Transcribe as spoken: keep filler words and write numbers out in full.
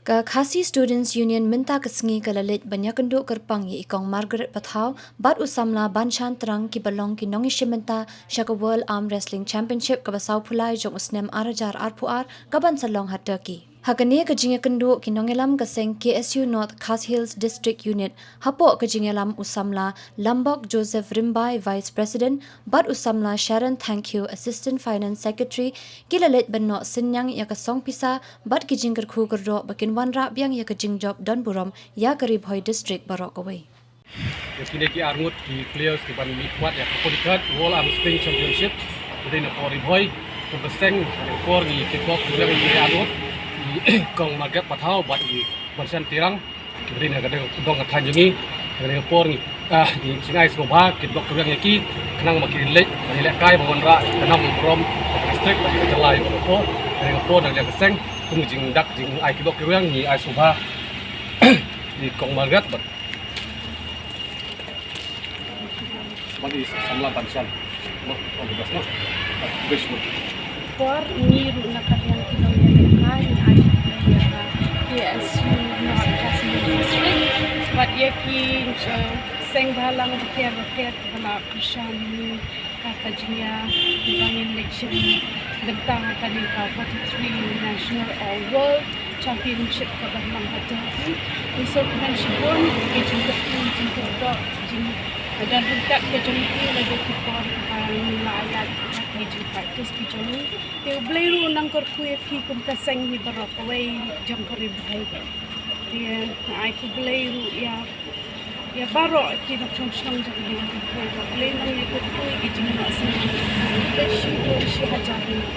Ka Khasi Students Union mynta ka sngi ka la leit ban ïakynduh kyrpang ïa i Kong Margaret Pathaw bad u samla Banshan Terang kiba long ki nongïashim bynta sha ka World Arm Wrestling Championship kaba sawphew lai jong u snem ar hajar arphew ar kaban sa long ha Turkey. Ha kane ka jingïakynduh ki nongïalam ka seng K S U North Khasi Hills District Unit hapoh ka jingïalam u samla Lambok Joseph Rymbai, Vice President, bad u samla Sharon Thangkhiew, Assistant Finance Secretary, ki la leit ban noh synñiang ïa ka song pisa bad ki jingkyrkhu kyrdoh ba kin wanrah biang ïa ka jingjop don burom ïa ka Ri Bhoi District baroh kawei. Ïa kine ki arngut ki players kiban mihpat ïa ka forty-third World Arm Wrestling Championship. Hynrei na por Ri Bhoi, kum ka seng, na por ngi kickbox ïa kine arngut, i Kong Margaret Pathaw bad i Banshan Terang. Hynrei na ka dong ka thaiñ jong ngi, hynrei na por ngi, ah, ngi jingai sngewbha kickbox ïa ki, khnang ba ki leit, ba ki lehkai ba wanrah ka nam burom ka district bad ka jylla baroh. Hynrei na por na ka seng, kum jingdak jingai kickbox ïa ngi ai sngewbha. I Kong Margaret bad bad i samla Banshan. Mo, all the best, mo. Best mo. Por ngi ruh na ka liang ki nongïalehkai, ai ïa ka K S U North Khasi Hills District. Bad ïa ki, eh, seng bhalang bapher bapher kiba la kyrshan ïa ngi ha ka jingïa ba ngin leit shim bynta ha kane ka forty-three National or World Championship kaban long ha Delhi. Ngi sngewkmen shibun ïa ki jingkyrkhu, jingkyrdoh, jingdon ryngkat ka jong ki naduh ki por ba ngi la ïaid ha ki jingpractice ki jong ngi. Te U Blei ruh un nang kyrkhu ïa ki kum ka seng hi baroh kawei jong ka Ri Bhoi. Te ai khublei ruh ïa ïa baroh ki nongshong shnong jong ka Ri Bhoi. U Blei un nang ïa kyrkhu ïa ki jingnoh sngewbha. Khublei shibun, shi hajar nguh.